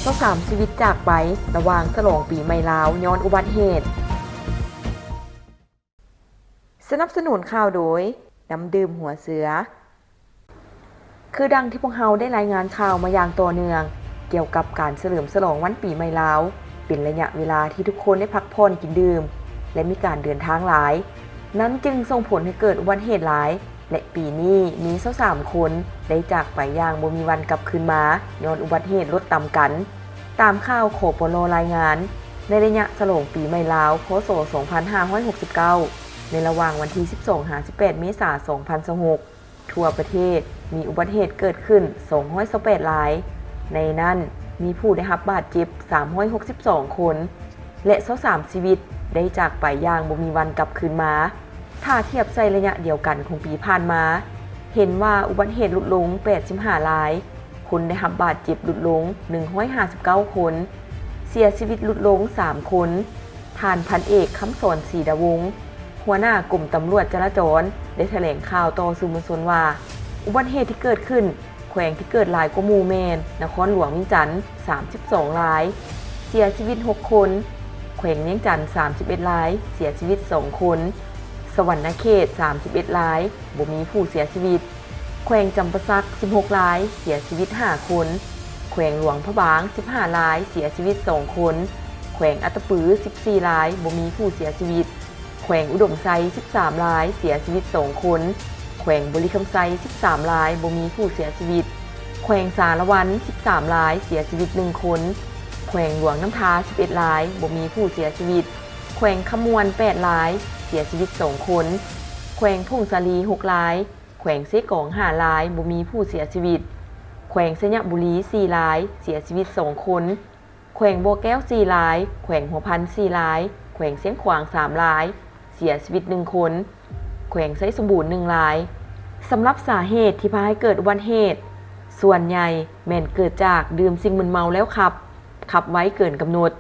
ຊາວສາມຊີວິດຈາກໄປ ລະຫວ່າງສະຫຼອງປີໃໝ່ລາວຍ້ອນອຸບັດເຫດ. ສະໜັບສະໜູນຂ່າວໂດຍ ນ້ຳດື່ມຫົວເສືອ. ຄືດັ່ງທີ່ພວກເຮົາໄດ້ລາຍງານຂ່າວມາຢ່າງຕໍ່ເນື່ອງ ກ່ຽວກັບການສະເຫຼີມສະຫຼອງວັນປີໃໝ່ລາວ ເປັນໄລຍະເວລາທີ່ທຸກຄົນໄດ້ພັກຜ່ອນກິນດື່ມ ແລະ ມີການເດີນທາງຫຼາຍ, ນັ້ນຈຶ່ງສົ່ງຜົນໃຫ້ເກີດອຸບັດເຫດຫຼາຍ ແລະ ປີນີ້ມີຊາວສາມຄົນໄດ້ຈາກໄປຢ່າງບໍ່ມີວັນກັບຄືນມາ ຍ້ອນອຸບັດເຫດລົດຕຳກັນ. ຕາມຂ່າວ ຂປລ ລາຍງານ, ໃນໄລຍະສະຫຼອງປີໃໝ່ລາວ ພ.ສ. ສອງພັນຫ້າຮ້ອຍຫົກສິບເກົ້າ ໃນລະຫວ່າງວັນທີສິບສອງຫາສິບແປດເມສາ ສອງພັນຊາວຫົກ ທົ່ວປະເທດມີອຸບັດເຫດເກີດຂຶ້ນສອງຮ້ອຍຊາວແປດລາຍ, ໃນນັ້ນມີຜູ້ໄດ້ຮັບບາດເຈັບສາມຮ້ອຍຫົກສິບສອງຄົນ ແລະ ຊາວສາມຊີວິດໄດ້ຈາກໄປຢ່າງບໍ່ມີວັນກັບຄືນມາ. ຖ້າທຽບໃສ່ໄລຍະດຽວກັນຂອງປີຜ່ານມາ, ເຫັນວ່າອຸບັດເຫດຫຼຸດລົງແປດສິບຫ້າລາຍ, ຄົນໄດ້ຮັບບາດເຈັບຫຼຸດລົງໜຶ່ງຮ້ອຍຫ້າສິບເກົ້າຄົນ, ເສຍຊີວິດຫຼຸດລົງສາມຄົນ. ທ່ານພັນເອກ ຄຳສອນ ສີດາວົງ ຫົວໜ້າກົມຕຳຫຼວດຈະລາຈອນ ໄດ້ຖະແຫຼງຂ່າວຕໍ່ສື່ມວນຊົນວ່າ ອຸບັດເຫດທີ່ເກີດຂຶ້ນ ແຂວງທີ່ເກີດຫຼາຍກວ່າໝູ່ແມ່ນ ນະຄອນຫຼວງວຽງຈັນ ສາມສິບສອງລາຍ, ເສຍຊີວິດຫົກຄົນ, ແຂວງວຽງຈັນ ສາມສິບເອັດລາຍ, ເສຍຊີວິດສອງຄົນ, ສະຫວັນນະເຂດ ສາມສິບເອັດລາຍ, ບໍ່ມີຜູ້ເສຍຊີວິດ, ແຂວງຈຳປາສັກ ສິບຫົກລາຍ, ເສຍຊີວິດຫ້າຄົນ, ແຂວງຫຼວງພະບາງ ສິບຫ້າລາຍ, ເສຍຊີວິດສອງຄົນ, ແຂວງອັດຕະປື ສິບສີ່ລາຍ, ບໍ່ມີຜູ້ເສຍຊີວິດ, ແຂວງອຸດົມໄຊ ສິບສາມລາຍ, ເສຍຊີວິດສອງຄົນ, ແຂວງບໍລິຄຳໄຊ ສິບສາມລາຍ, ບໍ່ມີຜູ້ເສຍຊີວິດ, ແຂວງສາລະວັນ ສິບສາມລາຍ, ເສຍຊີວິດໜຶ່ງຄົນ, ແຂວງຫຼວງນ້ຳທາ ສິບເອັດລາຍ, ບໍ່ມີຜູ້ເສຍຊີວິດ, ແຂວງຄຳມ່ວນ ແປດລາຍ, ເສຍຊີວິດສອງຄົນ, ແຂວງຜົ້ງສາລີ ຫົກລາຍ, ແຂວງເຊກອງ ຫ້າລາຍ, ບໍ່ມີຜູ້ເສຍຊີວິດ, ແຂວງໄຊຍະບູລີ ສີ່ລາຍ, ເສຍຊີວິດສອງຄົນ, ແຂວງບໍ່ແກ້ວ ສີ່ລາຍ, ແຂວງຫົວພັນ ສີ່ລາຍ, ແຂວງຊຽງຂວາງ ສາມລາຍ, ເສຍຊີວິດໜຶ່ງຄົນ, ແຂວງໄຊສົມບູນ ໜຶ່ງລາຍ. ສຳລັບສາເຫດທີ່ພາໃຫ້ເກີດອຸບັດເຫດ ສ່ວນໃຫຍ່ແມ່ນເກີດຈາກດື່ມສິ່ງມຶນເມົາແລ້ວຂັບ, ຂັບໄວເກີນກຳນົດ,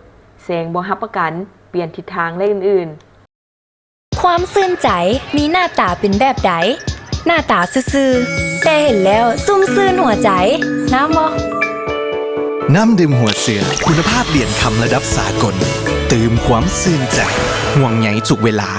ແຊງບໍ່ຮັບປະກັນ, ປ່ຽນທິດທາງ ແລະ ອື່ນໆ. ຄວາມຊື່ນໃຈມີໜ້າຕາເປັນແບບໃດ? ໜ້າຕາຊື່ໆ ແຕ່ເຫັນແລ້ວຊຸ່ມຊື່ນຫົວໃຈ. ນ້ຳບໍ່? ນ້ຳດື່ມຫົວເສືອ ຄຸນນະພາບຫຼຽນຄຳລະດັບສາກົນ ຕື່ມຄວາມຊື່ນໃຈ ຫ່ວງໃຍທຸກເວລາ.